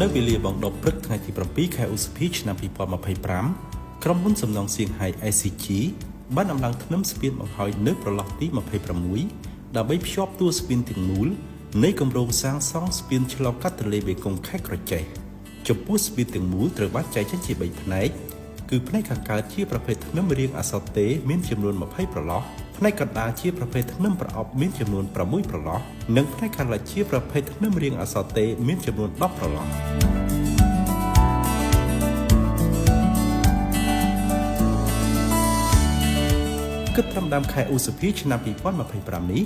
នៅវេលាម៉ោង10ព្រឹកថ្ងៃទី7ខែឧសភាឆ្នាំ2025ក្រុមហ៊ុនសំណង់សៀងហៃ SCG បានដំឡើងធ្នឹមស្ពានបង្ហើយនៅប្រឡោះទី26ដើម្បីភ្ជាប់តួស្ពានទាំងមូលនៃគម្រោងសាងសង់ស្ពានឆ្លងកាត់ទន្លេមេគង្គខេត្តក្រចេះចំពោះស្ពានទាំងមូលត្រូវបានចែកចេញជា3ផ្នែកគឺផ្នែកខាងកើតជាប្រភេទធ្នឹមរាងអក្សរទេមានចំនួន20ប្រឡោះផ្នែកកណ្ដាលជាប្រភេទធ្នឹមប្រអប់មានចំនួន6ប្រឡោះនិងផ្នែកខាងលិចជាប្រភេទធ្នឹមរាងអក្សរទេមានចំនួន10ប្រឡោះគិតត្រឹមដើមខែឧសភាឆ្នាំ2025នេះ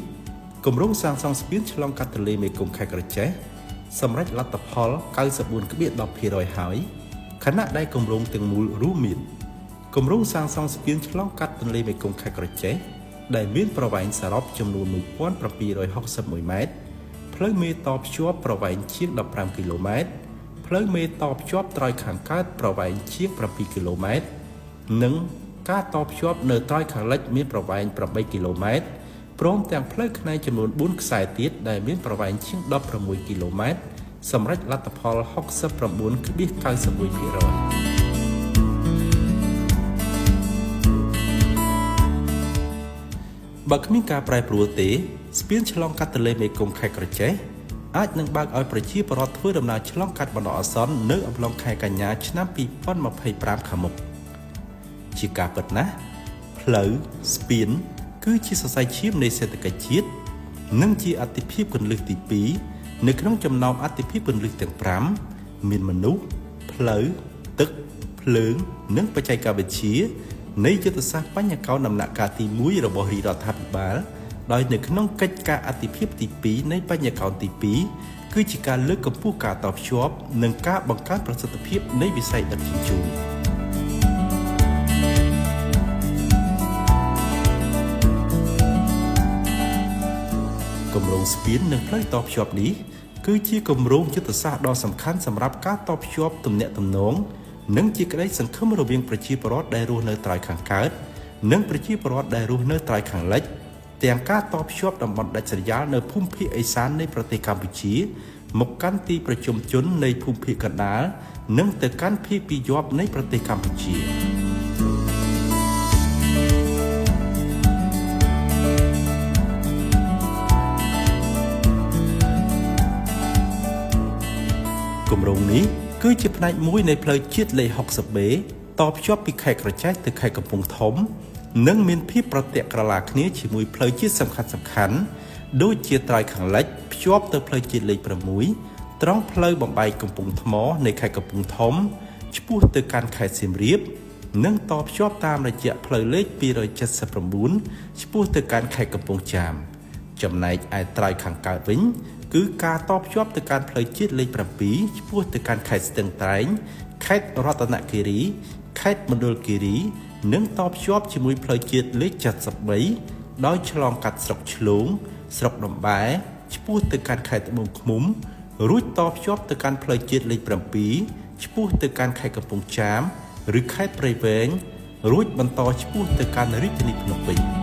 គម្រោងសាងសង់ស្ពានឆ្លងកាត់ទន្លេមេគង្គខេត្តក្រចេះសម្រេចលទ្ធផល 94.10% ហើយខណៈដែលគម្រោងទាំងមូលរួមមានគម្រោងសាងសង់ស្ពានឆ្លងកាត់ទន្លេមេគង្គខេត្តក្រចេះដែលមានប្រវែងសរុបចំនួន1761ម៉ែត្រផ្លូវមេតភ្ជាប់ប្រវែងជាង15គីឡូម៉ែត្រផ្លូវមេតភ្ជាប់ត្រើយខាងកើតប្រវែងជាង7គីឡូម៉ែត្រនិងការតភ្ជាប់នៅត្រើយខាងលិចមានប្រវែង8គីឡូម៉ែត្រព្រមទាំងផ្លូវខ្នែងចំនួន4ខ្សែទៀតដែលមានប្រវែងជាង16គីឡូម៉ែត្រសម្រេចលទ្ធផល 69.91%បើគ្មានការប្រែប្រួលទេស្ពានឆ្លងកាត់ទន្លេមេគង្គខេត្តក្រចេះអាចនឹងបើកឲ្យប្រជាពលរដ្ឋធ្វើដំណើរឆ្លងកាត់បណ្ដោះអាសន្ននៅអំឡុងខែកញ្ញាឆ្នាំ2025ខាងមុខជាការពិតណាស់ផ្លូវស្ពានគឺជាសរសៃឈាមនៃសេដ្ឋកិច្ចជាតិនិងជាអាទិភាពគន្លឹះទី2នៅក្នុងចំណោមអាទិភាពគន្លឹះទាំង5មានមនុស្សផ្លូវទឹកភ្លើងនិងបច្ចេកវិទ្យានៃយុទ្ធសាស្ត្របញ្ញកោណដំណាក់កាលទី1របស់រាជរដ្ឋាភិបាលដោយនៅក្នុងកិច្ចការអាទិភាពទី2នៃបញ្ញកោណទី2គឺជាការលើកកម្ពស់ការតភ្ជាប់និងការបង្កើនប្រសិទ្ធភាពនៃវិស័យដឹកជញ្ជូនគម្រោងស្ពាននិងផ្លូវតភ្ជាប់នេះគឺជាគម្រោងយុទ្ធសាស្ត្រដ៏សំខាន់សម្រាប់ការតភ្ជាប់ទំនាក់ទំនងនិងជាក្តីសង្ឃឹមរវាងប្រជាពលរដ្ឋដែលរស់នៅត្រើយខាងកើតនិងប្រជាពលរដ្ឋដែលរស់នៅត្រើយខាងលិចទាំងការតភ្ជាប់តំបន់ដាច់ស្រយាលនៅភូមិភាគឦសាននៃប្រទេសកម្ពុជាមកកាន់ទីប្រជុំជននៃភូមិភាគកណ្ដាលនិងទៅកាន់ភាគពាយព្យនៃប្រទេសកម្ពុជាគម្រោងនេះគឺជាផ្នែកមួយនៃផ្លូវជាតិលេខ 60B តភ្ជាប់ពីខេត្តក្រចេះទៅខេត្តកំពង់ធំនិងមានភាពប្រទាក់ក្រឡាគ្នាជាមួយផ្លូវជាតិសំខាន់ៗដូចជាត្រើយខាងលិចភ្ជាប់ទៅផ្លូវជាតិលេខ6ត្រង់ផ្លូវបំបែកកំពង់ថ្មនៃខេត្តកំពង់ធំឆ្ពោះទៅកាន់ខេត្តសៀមរាបនិងតភ្ជាប់តាមរយៈផ្លូវលេខ279ឆ្ពោះទៅកាន់ខេត្តកំពង់ចាមចំណែកឯត្រើយខាងកើតវិញគឺការតភ្ជាប់ទៅកាន់ផ្លូវជាតិលេខ7ឆ្ពោះទៅកាន់ខេត្តស្ទឹងត្រែងខេត្តរតនគិរីខេត្តមណ្ឌលគិរីនិងតភ្ជាប់ជាមួយផ្លូវជាតិលេខ73ដោយឆ្លងកាត់ស្រុកឆ្លូងស្រុកតំបែរឆ្ពោះទៅកាន់ខេត្តត្បូងឃ្មុំរួចតភ្ជាប់ទៅកាន់ផ្លូវជាតិលេខ7ឆ្ពោះទៅកាន់ខេត្តកំពង់ចាមឬខេត្តព្រៃវែងរួចបន្តឆ្ពោះទៅកាន់រាជធានីភ្នំពេញ